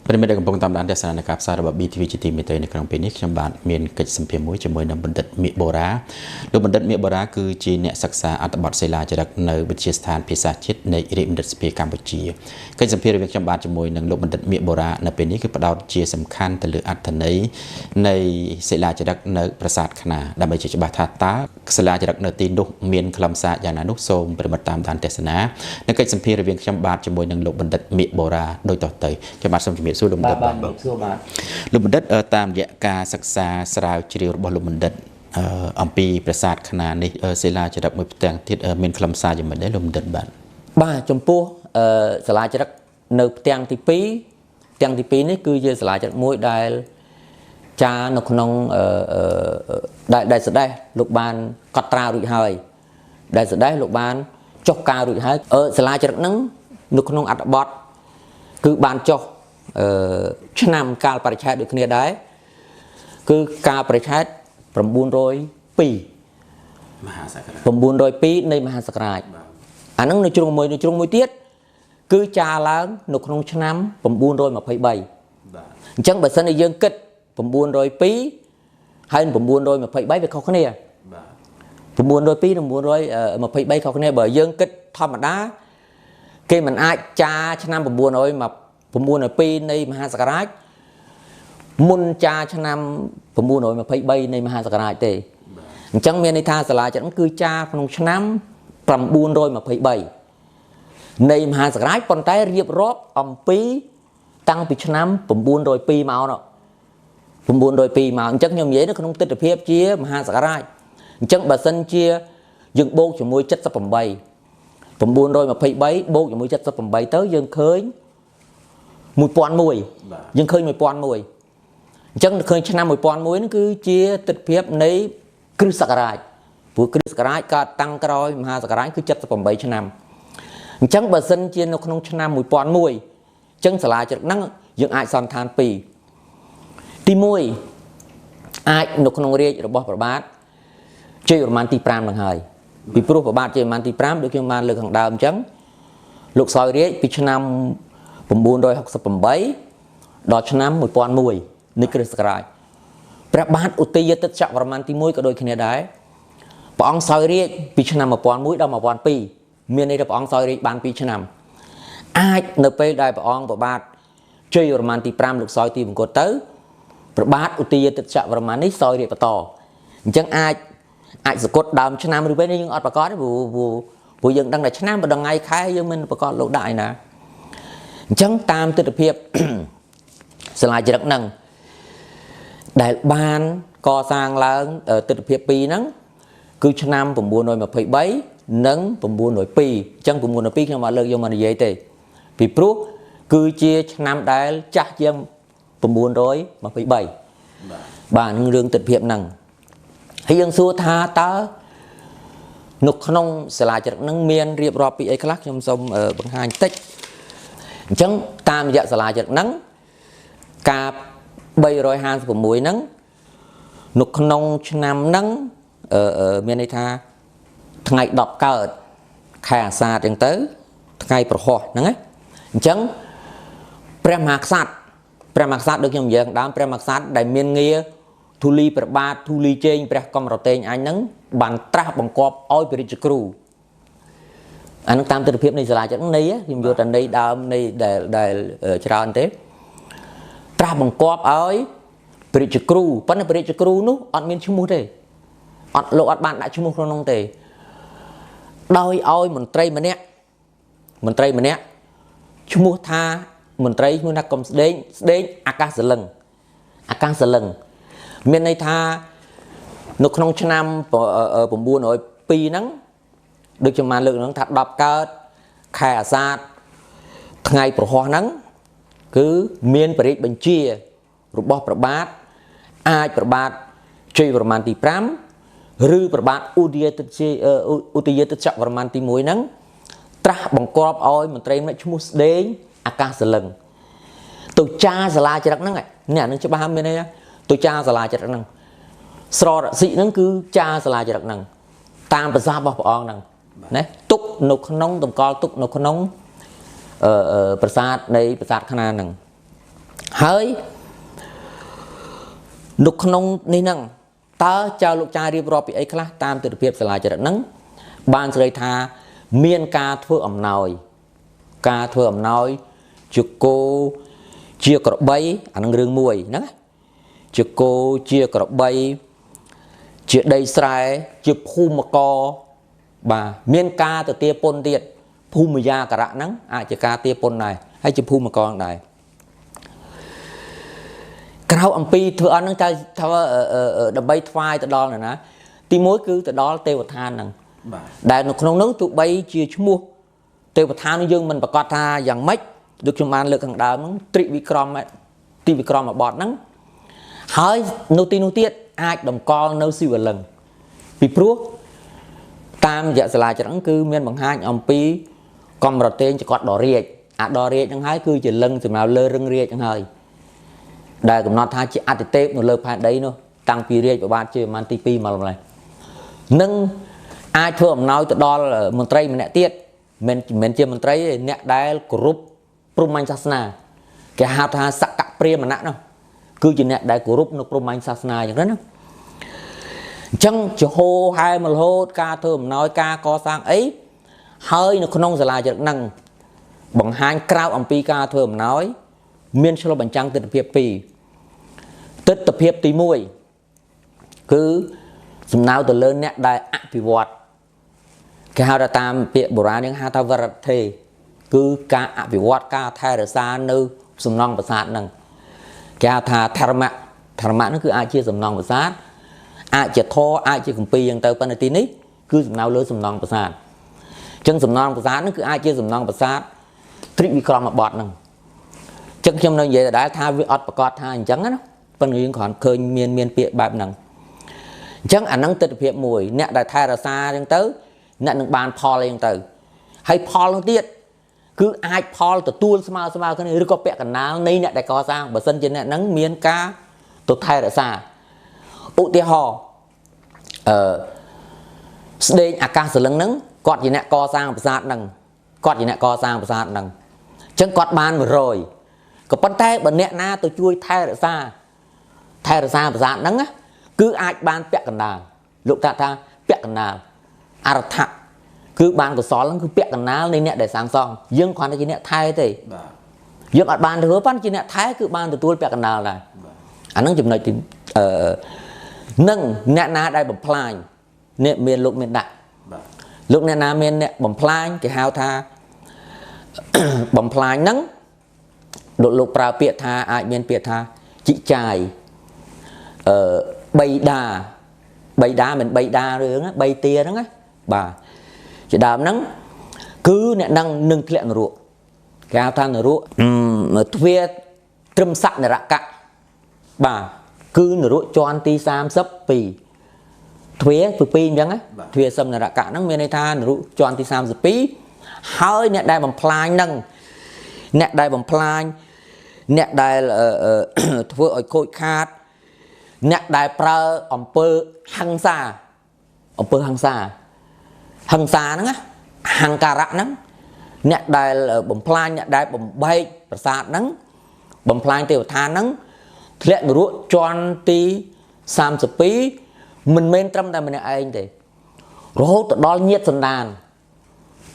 ប្រិយមិត្តដែលកំពុងតាមដានទស្សនានៃការផ្សាយរបស់ BTV ជាទីមេត្រីនៅក្នុងពេលនេះខ្ញុំបាទមានកិច្ចសម្ភាសន៍មួយជាមួយនឹងបណ្ឌិតមៀកបូរ៉ាលោកបណ្ឌិតមៀកបូរ៉ាគឺជាអ្នកសិក្សាអត្ថបទសិលាចារឹកនៅវិទ្យាស្ថានភាសាជាតិនៃរាជបណ្ឌិត្យសភាកម្ពុជាកិច្ចសម្ភាសន៍រវាងខ្ញុំបាទជាមួយនឹងលោកបណ្ឌិតមៀកបូរ៉ានៅពេលនេះគឺផ្ដោតជាសំខាន់ទៅលើអត្ថន័យនៃសិលាចារឹកនៅប្រាសាទខ្នាដើម្បីជាច្បាស់ថាតើសិលាចារឹកនៅទីនោះមានខ្លឹមសារយ៉ាងណានោះសូមប្រិយមិត្តតាមដានទស្សនានៅកិច្ចសម្ភាសន៍រវាងខ្ញុំបាទជាមួយនឹងលោកបណ្ឌិតមៀកបូរ៉ាដូចតទៅខ្ញុំបាទសូមជំរាបសួរលោកបណ្ឌិត បាទសួរបាទលោកបណ្ឌិតតាមរយៈការសិក្សាស្រាវជ្រាវរបស់លោកបណ្ឌិតអំពីប្រាសាទខ្នានេះសិលាចារឹកមួយផ្ទាំងទៀតមានខ្លឹមសារយ៉ាងម៉េចដែរលោកបណ្ឌិតបាទបាទចំពោះសិលាចារឹកនៅផ្ទាំងទី2ផ្ទាំងទី2នេះគឺជាសិលាចារឹកមួយដែលចានៅក្នុងដែលស្ដេចលោកបានកត់ត្រារួចហើយដែលស្ដេចលោកបានចុះការរួចហើយសិលាចារឹកហ្នឹងនៅក្នុងអត្ថបទគឺបានចុះឆ្នាំកាលបរិច្ឆេទដូចគ្នាដែរគឺកាលបរិច្ឆេទ902មហាសករាជ902នៃមហាសករាជអាហ្នឹងនៅជ្រុងមួយនៅជ្រុងមួយទៀតគឺចាឡើងនៅក្នុងឆ្នាំ923បាទអញ្ចឹងបើសិនជាយើងគិត902ហើយ923វាខុសគ្នាបាទ902និង923ខុសគ្នាបើយើងគិតធម្មតាគេមិនអាចចាឆ្នាំ902នៃមហាសករាជមុនចាឆ្នាំ923នៃមហាសករាជទេអញ្ចឹងមានន័យថាសាលាចិត្តគឺចាក្នុងឆ្នាំ923នៃមហាសករាជប៉ុន្តែរៀបរាប់អំពីតាំងពីឆ្នាំ902មកនោះ902មកអញ្ចឹងខ្ញុំនិយាយនៅក្នុងទិដ្ឋភាពជាមហាសករាជអញ្ចឹងបើសិនជាយើងបូកជាមួយ78 923បូកជាមួយ78ទៅយើងឃើញ1001យើងឃើញ1001អញ្ចឹងឃើញឆ្នាំ1001ហ្នឹងគឺជាទិដ្ឋភាពនៃគ្រិស្តសករាជព្រោះគ្រិស្តសករាជកើតតាំងក្រោយមហាសករាជគឺ78ឆ្នាំអញ្ចឹងបើសិនជានៅក្នុងឆ្នាំ1001អញ្ចឹងសាលាចារឹកហ្នឹងយើងអាចសន្និដ្ឋានពីរទី1អាចនៅក្នុងរាជរបស់ព្រះបាទជ័យវរ្ម័នទី5ហ្នឹងហើយពីព្រោះព្រះបាទជ័យវរ្ម័នទី5ដូចខ្ញុំបានលើកខាងដើមអញ្ចឹងលោកសោយរាជពីឆ្នាំ968ដល់ឆ្នាំ1001នៃគ្រិស្តសករាជព្រះបាទឧទ័យទិត្យវរ្ម័នទី1ក៏ដូចគ្នាដែរព្រះអង្គសោយរាជពីឆ្នាំ1001ដល់1002មានន័យថាព្រះអង្គសោយរាជបាន2ឆ្នាំអាចនៅពេលដែលព្រះអង្គព្រះបាទជ័យវរ្ម័នទី5លោកសោយទីបង្គត់ទៅព្រះបាទឧទ័យទិត្យវរ្ម័ននេះសោយរាជបន្តអញ្ចឹងអាចសកត់ដើមឆ្នាំឬពេលនេះយើងអត់ប្រកាសទេព្រោះយើងដឹងតែឆ្នាំបើដល់ថ្ងៃខែយើងមិនប្រកាសលោកដាក់ឯណាអញ្ចឹងតាមទិដ្ឋភាពសាលាចារឹកហ្នឹងដែលបានកសាងឡើងទិដ្ឋភាព2ហ្នឹងគឺឆ្នាំ923និង902អញ្ចឹង902ខ្ញុំអត់លើកយកមកនិយាយទេពីព្រោះគឺជាឆ្នាំដែលចាស់ជាង923បាទនឹងរឿងទិដ្ឋភាពហ្នឹងហើយយើងសួរថាតើនៅក្នុងសាលាចារឹកហ្នឹងមានរៀបរាប់ពីអីខ្លះខ្ញុំសូមបង្ហាញតិចអញ្ចឹងតាមរយៈសាលាចារឹកហ្នឹងការ356ហ្នឹងនៅក្នុងឆ្នាំហ្នឹងមានន័យថាថ្ងៃ10កើតខែអាសាឍអញ្ចឹងទៅថ្ងៃប្រហោះហ្នឹងណាអញ្ចឹងព្រះមហាក្សត្រដូចខ្ញុំនិយាយខាងដើមព្រះមហាក្សត្រដែលមានងារធូលីព្រះបាទធូលីជេងព្រះកំរតេងអញហ្នឹងបានត្រាស់បង្គាប់ឲ្យព្រះរាជគ្រូអានឹងតាមទិដ្ឋភាពនៃសាលាចារឹកនៃខ្ញុំយកតែនៃដើមនៃដែលច្រើនទេត្រាស់បង្គាប់ឲ្យព្រះរាជគ្រូប៉ុន្តែព្រះរាជគ្រូនោះអត់មានឈ្មោះទេអត់លោកអត់បានដាក់ឈ្មោះក្នុងនោះទេដោយឲ្យមន្ត្រីម្នាក់ឈ្មោះថាមន្ត្រីឈ្មោះថាកុំស្ដេងអាកាសលឹងមានន័យថានៅក្នុងឆ្នាំ902ហ្នឹងដូចខ្ញុំបានលើកហ្នឹងថា10កើតខែអាសាឍថ្ងៃប្រហោះហ្នឹងគឺមានព្រះរាជបញ្ជារបស់ព្រះបាទអាចព្រះបាទជ័យវរ្ម័នទី5ឬព្រះបាទឧទ័យទិត្យវរ្ម័នទី1ហ្នឹងត្រាស់បង្គាប់ឲ្យមន្ត្រីម្នាក់ឈ្មោះស្ដេងអាកាសលឹងទៅចាសាលាចារឹកហ្នឹងនេះអានឹងច្បាស់មានន័យទៅចាសាលាចារឹកហ្នឹងស្ររសិហ្នឹងគឺចាសាលាចារឹកហ្នឹងតាមប្រសាសន៍របស់ព្រះអង្គហ្នឹងណាទុកនៅក្នុងតម្កល់ទុកនៅក្នុងប្រាសាទនៃប្រាសាទខ្នាហ្នឹង ហើយនៅក្នុងនេះហ្នឹងតើចៅលោកចារៀបរាប់ពីអីខ្លះតាមទិដ្ឋភាពសាលាចរិតហ្នឹងបានសេចក្តីថាមានការធ្វើអំណោយការធ្វើអំណោយជាគោជាក្របីអានឹងរឿងមួយហ្នឹងជាគោជាក្របីជាដីស្រែជាភូមិកបាទមានការទៅទាពន្ធទៀតភូមិយាករៈហ្នឹងអាចជាការទាពន្ធដែរហើយជាភូមិកដែរក្រៅអំពីធ្វើអត់ហ្នឹងតែធ្វើដើម្បីថ្វាយទៅដល់ណាទីមួយគឺទៅដល់ទេវឋានហ្នឹងបាទដែលនៅក្នុងនោះទោះបីជាឈ្មោះទេវឋាននោះយើងមិនប្រកាសថាយ៉ាងម៉េចដូចខ្ញុំបានលើកខាងដើមហ្នឹងត្រីវិក្រមទីវិក្រមបទហ្នឹងហើយនៅទីនោះទៀតអាចតម្កល់នៅសិវលិង្គពីព្រោះតាមរយៈសាលាចរិតគឺមានបង្ហាញអំពីកំរតេងចកតដរាជអាដរាជហ្នឹងហើយគឺជាលិង្គសម្រាប់លើរឹងរាជហ្នឹងហើយដែលកំណត់ថាជាអតិទេពនៅលើផែនដីនោះតាំងពីរាជប្របាទជាប្រមាណទី2មកម្លេះនឹងអាចធ្វើអំណោយទៅដល់មន្ត្រីម្នាក់ទៀតមិនជាមន្ត្រីទេអ្នកដែលគោរពព្រហ្មញ្ញសាសនាគេហៅថាសកព្រាហ្មណៈនោះគឺជាអ្នកដែលគោរពនៅព្រហ្មញ្ញសាសនាអញ្ចឹងណាអញ្ចឹងជាហោហែមរហូតការធ្វើអំណោយការកសាងអីហើយនៅក្នុងសាលាចរិតហ្នឹងបង្ហាញក្រៅអំពីការធ្វើអំណោយមានឆ្លុះបញ្ចាំងទិដ្ឋភាពពីរទិដ្ឋភាពទី1គឺសំដៅទៅលើអ្នកដែលអភិវឌ្ឍគេហៅថាតាមពាក្យបុរាណយើងហៅថាវរដ្ឋេគឺការអភិវឌ្ឍការថែរក្សានៅសំណង់ប្រាសាទហ្នឹងគេហៅថាធម្មៈធម្មៈហ្នឹងគឺអាចជាសំណង់ប្រាសាទអាចជាធម៌អាចជាគម្ពីរយ៉ាងទៅប៉ុន្តែទីនេះគឺសំដៅលើសំណង់ប្រាសាទអញ្ចឹងសំណង់ប្រាសាទហ្នឹងគឺអាចជាសំណង់ប្រាសាទត្រីវិក្រមបទហ្នឹងអញ្ចឹងខ្ញុំនៅនិយាយដដែលថាវាអត់ប្រកាសថាអញ្ចឹងណាប៉ុន្តែយើងគ្រាន់ឃើញមានពាក្យបែបហ្នឹងអញ្ចឹងអាហ្នឹងទិដ្ឋភាពមួយអ្នកដែលថែរក្សាអញ្ចឹងទៅអ្នកនឹងបានផលអីចឹងទៅហើយផលនោះទៀតគឺអាចផលទទួលស្មើគ្នាឬក៏ពាក់កណ្ដាលនៃអ្នកដែលកសាងបើសិនជាអ្នកហ្នឹងមានការទៅថែរក្សាឧទាហរណ៍អឺស្ដេចអាកាសសលឹងហ្នឹងគាត់ជាអ្នកកសាងប្រាសាទហ្នឹងគាត់ជាអ្នកកសាងប្រាសាទហ្នឹងអញ្ចឹងគាត់បាន100ក៏ប៉ុន្តែបើអ្នកណាទៅជួយថែរក្សាប្រាសាទហ្នឹងគឺអាចបានពាក់កណ្ដាលលោកថាពាក់កណ្ដាលអរដ្ឋៈគឺបានកុសលហ្នឹងគឺពាក់កណ្ដាលនៃអ្នកដែលសាងសង់យើងគ្រាន់តែជាអ្នកថែទេបាទយើងអត់បានធ្វើប៉ុន្តែជាអ្នកថែគឺបានទទួលពាក់កណ្ដាលដែរអាហ្នឹងចំណុចទីនឹងអ្នកណាដែលបំផ្លាញអ្នកមានលោកមានដាក់បាទលោកអ្នកណាមានអ្នកបំផ្លាញគេហៅថាបំផ្លាញហ្នឹងលោកប្រើពាក្យថាអាចមានពាក្យថាជីចាយបីដាមិនបីដារឿងបីទាហ្នឹងណាបាទជាដើមហ្នឹងគឺអ្នកនឹងនឹងធ្លាក់នរកគេហៅថានរកទ្វាត្រឹមស័កនរកៈបាទគឺនរកជាន់ទី32ទ្វាគឺ2អញ្ចឹងណាទ្វាសឹមនរកៈហ្នឹងមានន័យថានរកជាន់ទី32ហើយអ្នកដែលបំផ្លាញហ្នឹងអ្នកដែលបំផ្លាញអ្នកដែលធ្វើឲ្យខូចខាតអ្នកដែលប្រើអំពើហិង្សាអំពើហិង្សាហិង្សាហ្នឹងណាហង្ការៈហ្នឹងអ្នកដែលបំផ្លាញអ្នកដែលបំបែកប្រាសាទហ្នឹងបំផ្លាញទេវឋានហ្នឹងធ្លាក់នរកជាន់ទី32មិនមែនត្រឹមតែម្នាក់ឯងទេរហូតទៅដល់ញាតិសន្តាន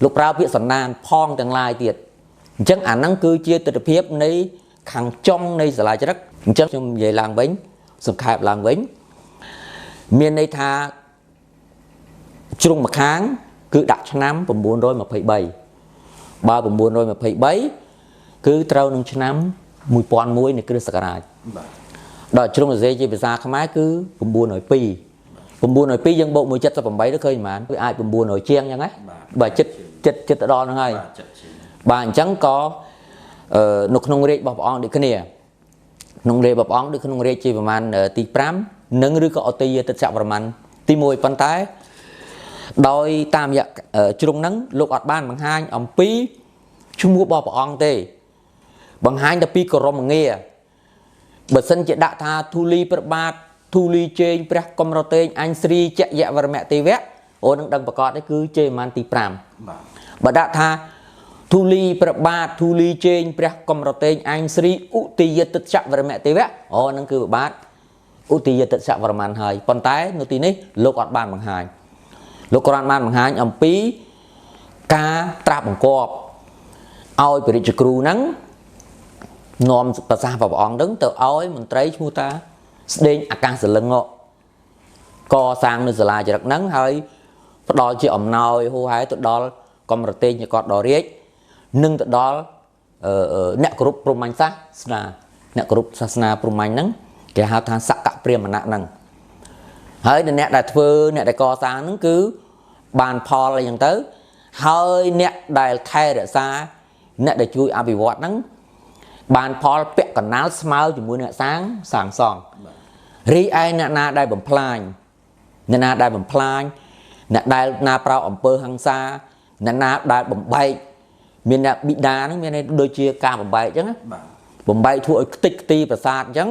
លោកប្រើពាក្យសន្តានផងទាំងឡាយទៀតអញ្ចឹងអាហ្នឹងគឺជាទិដ្ឋភាពនៃខាងចុងនៃសាលាចរិតអញ្ចឹងខ្ញុំនិយាយឡើងវិញសង្ខេបឡើងវិញមានន័យថាជ្រុងម្ខាងគឺដាក់ឆ្នាំ923បើ923គឺត្រូវនឹងឆ្នាំ1001នៃគ្រិស្តសករាជបាទដល់ជ្រុងសរសេរជាភាសាខ្មែរគឺ902 902យើងបូក178ទៅឃើញប៉ុន្មានវាអាច900ជាងអញ្ចឹងណាបាទចិត្តទៅដល់ហ្នឹងហើយបាទអញ្ចឹងក៏នៅក្នុងរាជរបស់ព្រះអង្គដូចគ្នាក្នុងរាជរបស់ព្រះអង្គដូចក្នុងរាជជាប្រមាណទី5និងឬក៏អតិយទិដ្ឋប្រមាណទី1ប៉ុន្តែដោយតាមរយៈជ្រុងហ្នឹងលោកអត់បានបង្ហាញអំពីឈ្មោះរបស់ព្រះអង្គទេបង្ហាញតែពីក្រមងារបើសិនជាដាក់ថាធូលីព្រះបាទធូលីជេងព្រះកំរតេងអញស្រីចយវរមទេវៈអូនឹងដឹងប្រកាសនេះគឺជេរប្រមាណទី5បាទបើដាក់ថា ធូលីព្រះបាទធូលីជេងព្រះកំរតេងអញស្រីឧទយទិច្ចវរមទេវៈអូហ្នឹងគឺព្រះបាទឧទយទិច្ចវរម័នហើយប៉ុន្តែនៅទីនេះលោកអត់បានបង្ហាញលោកគ្រាន់បានបង្ហាញអំពីការត្រាស់បង្គាប់ឲ្យព្រះរាជគ្រូហ្នឹងនាំប្រសាសន៍ព្រះអង្គហ្នឹងទៅឲ្យមន្ត្រីឈ្មោះតាស្ដេងអាកាសសលឹងកសាងនៅសាលាចរិកហ្នឹងហើយផ្ដល់ជាអំណោយហូហែទៅដល់កំរតេងកតដល់រាជនឹងទៅដល់អ្នកគោរពព្រហ្មញ្ញសាសនាអ្នកគោរពសាសនាព្រហ្មញ្ញហ្នឹងគេហៅថាសកព្រាហ្មណៈហ្នឹងហើយអ្នកដែលធ្វើអ្នកដែលកសាងហ្នឹងគឺបានផលអីចឹងទៅហើយអ្នកដែលថែរក្សាអ្នកដែលជួយអភិវឌ្ឍហ្នឹងបានផលពាក់កណ្ដាលស្មើជាមួយអ្នកសាងសង់រីឯអ្នកណាដែលបំផ្លាញអ្នកណាដែលបំផ្លាញអ្នកដែលណាប្រោអំពើហិង្សាអ្នកណាដែលបំបែកមានអ្នកបិតាហ្នឹងមានដូចជាការបំបែកអញ្ចឹងណាបំបែកធ្វើឲ្យខ្ទេចខ្ទីប្រាសាទអញ្ចឹង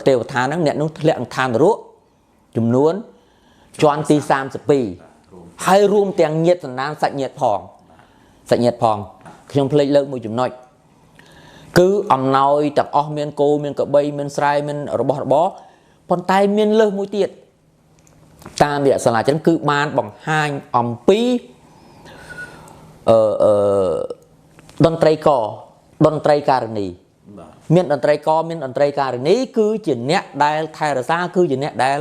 ទេវតាហ្នឹងអ្នកនោះធ្លាក់ឋាននរកចំនួនជាន់ទី32ហើយរួមទាំងញាតិសន្តានសាច់ញាតិផងសាច់ញាតិផងខ្ញុំភ្លេចលើកមួយចំណុចគឺអំណោយទាំងអស់មានគោមានក្របីមានស្រែមានរបស់របរប៉ុន្តែមានលើសមួយទៀតតាមរយៈសាលាចឹងគឺបានបង្ហាញអំពីតន្ត្រីករតន្ត្រីការិនីមានតន្ត្រីករមានតន្ត្រីការិនីគឺជាអ្នកដែលថែរក្សាគឺជាអ្នកដែល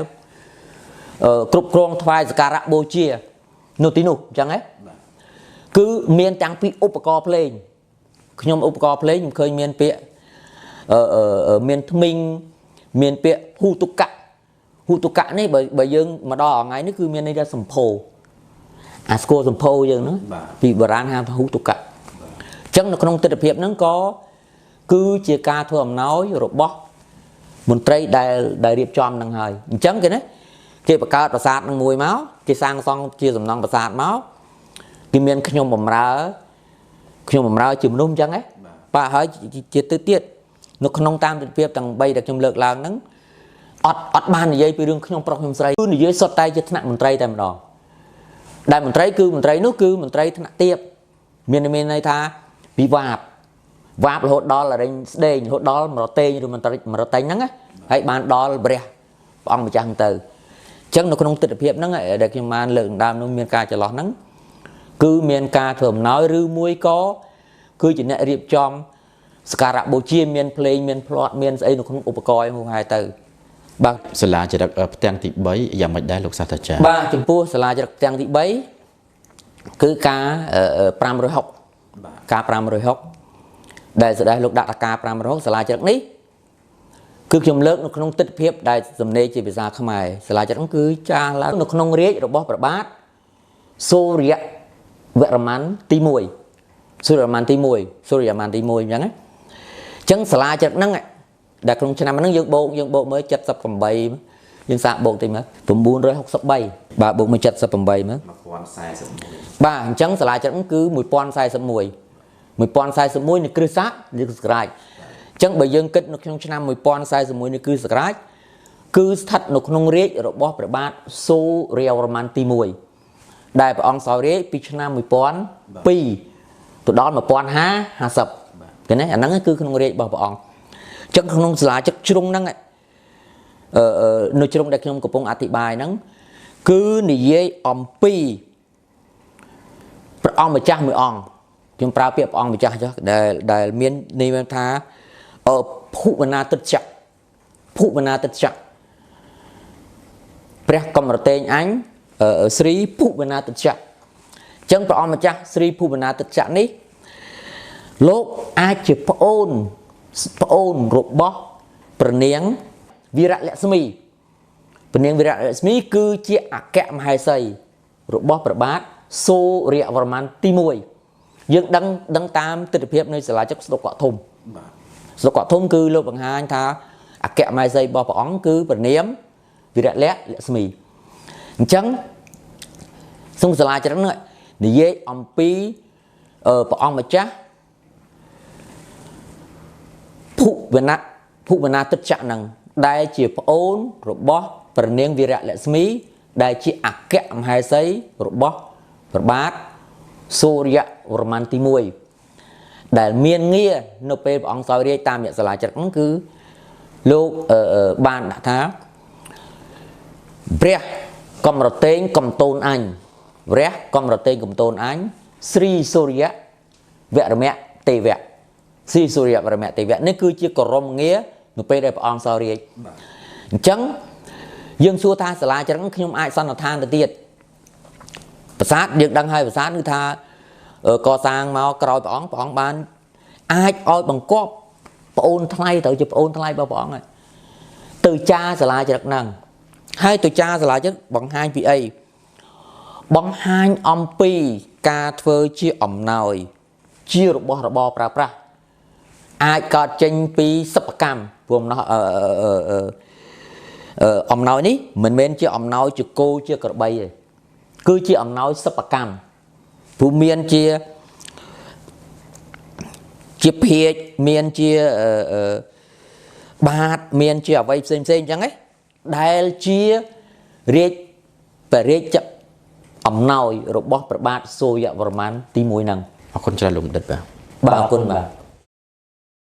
គ្រប់គ្រងថ្វាយសក្ការៈបូជានៅទីនោះអញ្ចឹងហ៎គឺមានតាំងពីឧបករណ៍ភ្លេងខ្ញុំឧបករណ៍ភ្លេងខ្ញុំឃើញមានពាក្យមានថ្មីងមានពាក្យហ៊ូតុកៈហ៊ូតុកៈនេះបើយើងមកដល់ថ្ងៃនេះគឺមានន័យថាសម្ភោអាស្គរសម្ភោយើងហ្នឹងពីបុរាណហៅថាហ៊ូតុកៈអញ្ចឹងនៅក្នុងទិដ្ឋភាពហ្នឹងក៏គឺជាការធ្វើអំណោយរបស់មន្ត្រីដែលរៀបចំហ្នឹងហើយអញ្ចឹងគេណាគេបង្កើតប្រាសាទនឹងមួយមកគេសាងសង់ជាសំណង់ប្រាសាទមកគេមានខ្ញុំបំរើជាមនុស្សអញ្ចឹងហ៎បាទហើយជាទៅទៀតនៅក្នុងតាមទិដ្ឋភាពទាំង3ដែលខ្ញុំលើកឡើងហ្នឹងអត់បាននិយាយពីរឿងខ្ញុំប្រុសខ្ញុំស្រីគឺនិយាយសុទ្ធតែជាថ្នាក់មន្ត្រីតែម្ដងដែលមន្ត្រីគឺមន្ត្រីនោះគឺមន្ត្រីថ្នាក់ទាបមានន័យថាពីវាបវាបរហូតដល់អរិញស្ដេងរហូតដល់មរតេងឬមន្ត្រីមរតេងហ្នឹងហើយបានដល់ព្រះអង្គម្ចាស់ទៅអញ្ចឹងនៅក្នុងទិដ្ឋភាពហ្នឹងដែលខ្ញុំបានលើកដើមនោះមានការចន្លោះហ្នឹងគឺមានការធ្វើអំណោយឬមួយក៏គឺជាអ្នករៀបចំសក្ការៈបូជាមានភ្លេងមានផ្្លាត់មានស្អីនៅក្នុងឧបករណ៍ហូហែទៅបាទសាលាចរិកផ្ទាំងទី3យ៉ាងម៉េចដែរលោកសាស្ត្រាចារ្យបាទចំពោះសាលាចរិកផ្ទាំងទី3គឺការ560ការ560ដែលស្ដេចលោកដាក់ការ560សាលាចរិកនេះគឺខ្ញុំលើកនៅក្នុងទិដ្ឋភាពដែលសំណេរជាភាសាខ្មែរសាលាចរិកគឺចាស់ឡើងនៅក្នុងរាជរបស់ព្រះបាទសូរ្យវរ្ម័នទី1សូរ្យវរ្ម័នទី1សូរ្យវរ្ម័នទី1អញ្ចឹងណាអញ្ចឹងសាលាចរិកហ្នឹងដែលក្នុងឆ្នាំហ្នឹងយើងបូកមើល78យើងសាកបូកតិចមើល963បាទបូកមើល78មើល1041បាទអញ្ចឹងសាលាចរិកគឺ1041 1041នៃគ្រិស្តសករាជអញ្ចឹងបើយើងគិតនៅក្នុងឆ្នាំ1041នៃគ្រិស្តសករាជគឺស្ថិតនៅក្នុងរាជរបស់ព្រះបាទសូរ្យវរ្ម័នទី1ដែលព្រះអង្គសោយរាជពីឆ្នាំ1002ទៅដល់1050ឃើញទេអាហ្នឹងគឺក្នុងរាជរបស់ព្រះអង្គអញ្ចឹងក្នុងសាលាចឹកជ្រុងហ្នឹងនៅជ្រុងដែលខ្ញុំកំពុងអធិប្បាយហ្នឹងគឺនិយាយអំពីព្រះអង្គម្ចាស់មួយអង្គខ្ញុំប្រើពាក្យព្រះអង្គម្ចាស់ចុះដែលមានន័យថាភុវនាទិច្ចៈភុវនាទិច្ចៈព្រះកំរតេងអញស្រីភុវនាទិច្ចៈអញ្ចឹងព្រះអង្គម្ចាស់ស្រីភុវនាទិច្ចៈនេះលោកអាចជាប្អូនរបស់ព្រះនាងវីរលក្ស្មីព្រះនាងវីរលក្ស្មីគឺជាអគ្គមហេសីរបស់ព្រះបាទសូរ្យវរ្ម័នទី1យើងដឹងតាមទិដ្ឋភាពនៃសាលាចឹកស្ដុកកក់ធំបាទស្ដុកកក់ធំគឺលោកបង្ហាញថាអគ្គមហេសីរបស់ព្រះអង្គគឺព្រះនាមវីរលក្ស្មីអញ្ចឹងក្នុងសាលាចរិកនោះនិយាយអំពីព្រះអង្គម្ចាស់ភុវនាទិច្ចៈនឹងដែលជាប្អូនរបស់ព្រះនាងវីរលក្ស្មីដែលជាអគ្គមហេសីរបស់ព្រះបាទ សូរ្យវរ្ម័នទី1 ដែលមានងារនៅពេលព្រះអង្គសោយរាជតាមរយៈសាលាចរិកហ្នឹង គឺលោកបានដាក់ថា ព្រះកំរតេងកំតូនអញ ព្រះកំរតេងកំតូនអញ ស្រីសូរ្យវរមៈទេវៈ ស្រីសូរ្យវរមៈទេវៈ នេះគឺជាក្រមងារនៅពេលដែលព្រះអង្គសោយរាជ។ អញ្ចឹងយើងសួរថា សាលាចរិក ខ្ញុំអាចសន្និដ្ឋានទៅទៀត ប្រាសាទយើងដឹងហើយ ប្រាសាទគឺថាកសាងមកក្រោយព្រះអង្គ ព្រះអង្គបានអាចឲ្យបង្គាប់ប្អូនថ្លៃ ត្រូវជាប្អូនថ្លៃរបស់ព្រះអង្គហើយ ទៅចាសាលាចរិកហ្នឹង ហើយទៅចាសាលាចរិកបង្ហាញពីអី? បង្ហាញអំពីការធ្វើជាអំណោយ ជារបស់របរប្រើប្រាស់ អាចកើតចេញពីសិប្បកម្ម ព្រោះអំណោះអំណោយនេះមិនមែនជាអំណោយជាគោជាក្របីទេ គឺជាអំណោយសិប្បកម្ម ព្រោះមានជាភាជ មានជាបាត មានជាអ្វីផ្សេងផ្សេងអញ្ចឹងឯង ដែលជារាជបរិជ្ជអំណោយរបស់ព្រះបាទសូរ្យវរ្ម័នទី1ហ្នឹង។ អរគុណច្រើនលោកបណ្ឌិត។ បាទ បាទ អរគុណ។ បាទ។